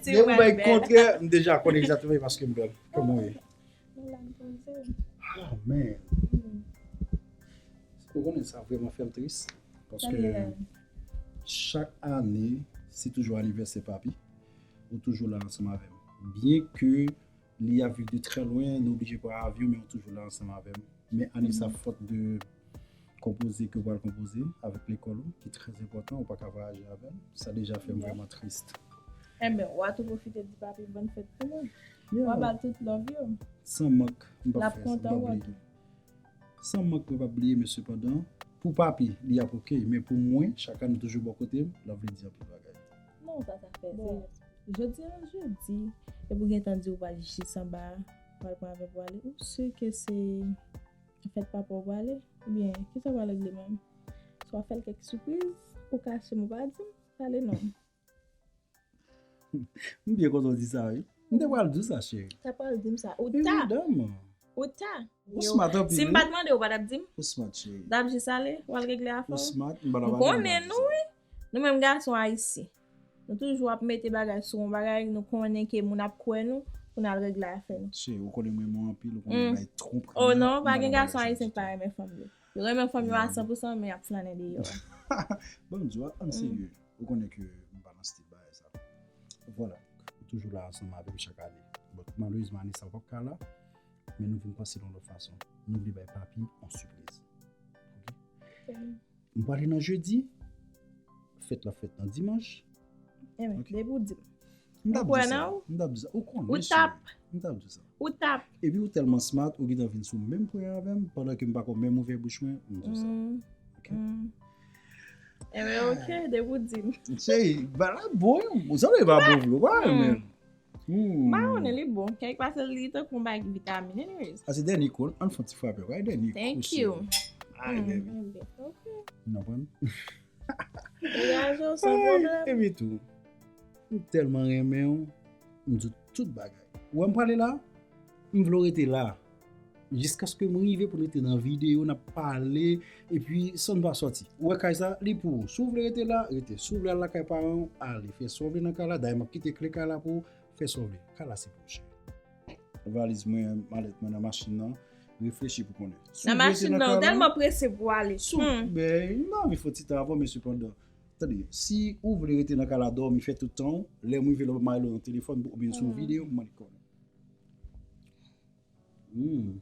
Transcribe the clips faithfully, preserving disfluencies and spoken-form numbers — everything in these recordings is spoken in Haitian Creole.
Depi ou bay kontrè, m deja konnen egzakteman paske m bèl. Kòman w ye? Mwen la, m poze. Ah, man. Ou konnen sa vrèman fè m tris. Paske chak ane, se toujou anivèsè papi, ou toujou la ansanm avè m. Byen ke li ap viv de trè lwen, nou oblije pran avyon, men ou toujou la ansanm avè m. Men ane sa, fòt de konpoze ke w pral konpoze avèk lekòl ou, ki trè enpòtan, ou pa ka vwayaje avè l, sa deja fè m vrèman tris. Enben, w a tou pwofite di papi bòn fèt pou mwen. W a ba l tout love yo. San mank, m p ap fè sa, m p ap bliye. San mank, mwen p ap bliye, men sepandan, pou papi, li ap oke, men pou mwen, chak ane toujou bò kote m, l ap vle di anpil bagay. Non, sa, sa fè sens. Jodi a jedi, epi w gentan di w pral jis anba, pral pran avyon pou ale. Ou si ke se fèt papa w prale? Oubyen, kisa w pral regle menm? Si w ap fè l kèk sipriz, ou kache m, ou pa di m, pale non. M byen kontan w di sa, wi. M te pral di w sa, cheri. Ou ta pral di m sa. Ou ta. Evidaman. Ou ta. Ou smart anpil, wi. Si m pa t mande w, ou pa t ap di m? Ou smart, cheri. N ap jis ale, w al regle afè w. Ou smart, m pa t ap ale. M konnen nou, wi. Nou menm gason ayisyen. Nou toujou ap mete bagay sou yon bagay, nou konnen ke moun ap kwè nou, pou n al regle afè nou. Cheri, ou konnen m renmen w anpil, ou konnen m bay twonp. Oh non, pa gen gason ayisyen ki pa renmen fanm yo. Yo renmen fanm yo a san pou san, men y ap flannen deyò. Bon, m di w, ann serye. Ou konnen ke m pa nan stil bagay sa. Vwala. Ou toujou la ansanm avè m chak ane. Bon, malerezman, ane sa, ou p ap ka la. Men nou vin panse l yon lòt fason. Nou vle bay papi yon sipriz. Oke? M prale nan jedi. Fèt la fèt nan dimanch. Enben, depi w di m. M t ap di sa. M t ap di sa. Ou konnen, cheri. M t ap di sa. Ou t ap. Epi ou tèlman smart, ou gentan vin sou menm pwen avè m, pandan ke m pako menm ouvè bouch mwen, m di w sa. Oke? Enben, oke, depi w di m. Cheri, ba la bon, ou sanble pa bon vre, ou pa renmen l. M pa konnen, li bon. Kèk pase li tankou yon bagay ki vitamin, anyways. A, se dènye kou, ann fè yon ti frape, wi, dènye kou, cheri. Thank you. Ay, baby. Enben, oke. Ou konprann? Degaje w san pwoblèm. Epi tou, m tèlman renmen w, m di w tout bagay. Ou wè m prale la, m vle w rete la. Jiskaske m rive pou n rete nan videyo, n ap pale, epi san n pa sòti. Ou wè kay sa, li pou ou. Si w vle rete la, rete. Si w vle al lakay paran w, ale. Fè sa w vle nan kay la. Dayè, m ap kite kle kay la pou ou. Fè sa w vle. Kay la se pou ou, cheri. Valiz mwen, malèt mwen nan machin nan. Reflechi pou konnen. Nan machin nan, ou tèlman prese pou w ale. Si w, ben, m anvi fè yon ti tan avè w, men sepandan. Tande, si ou vle rete nan kay la dòmi, fè tout tan w, lè m rive la, m ap mare w yon telefòn, oubyen sou yon videyo, pou mande kòb. Hmm.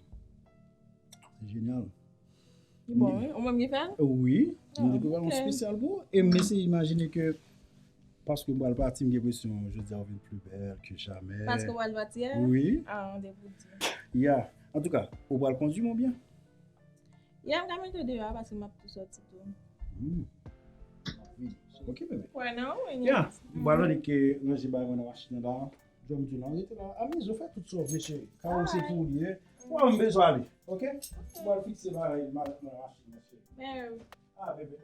Se jenyal. Li bon, wi? Ou menm ki fè l? Wi. M te prepare yon espesyal pou ou. E m eseye imajine ke, paske m pral pati, m gen enpresyon jodi a ou vin pli bèl ke jamè. Paske w pral pati a? Wi. Ah, depi w di. Ya. Antouka, ou pral kondui m oubyen? Ya, m ka mete w deyò a paske m ap tou sòti tou. Hmm. Ok, bebe. Kwè nan ou, ya. M pral ranje bagay mwen nan machin nan la. Jan m di w la, rete la. Amize w, fè tout sa w vle, cheri. Kay ou se pou ou li ye. Ou wè m bezwen ale, oke? M pral fikse bagay, malèt mwen nan machin nan, cheri. Ah, bebe.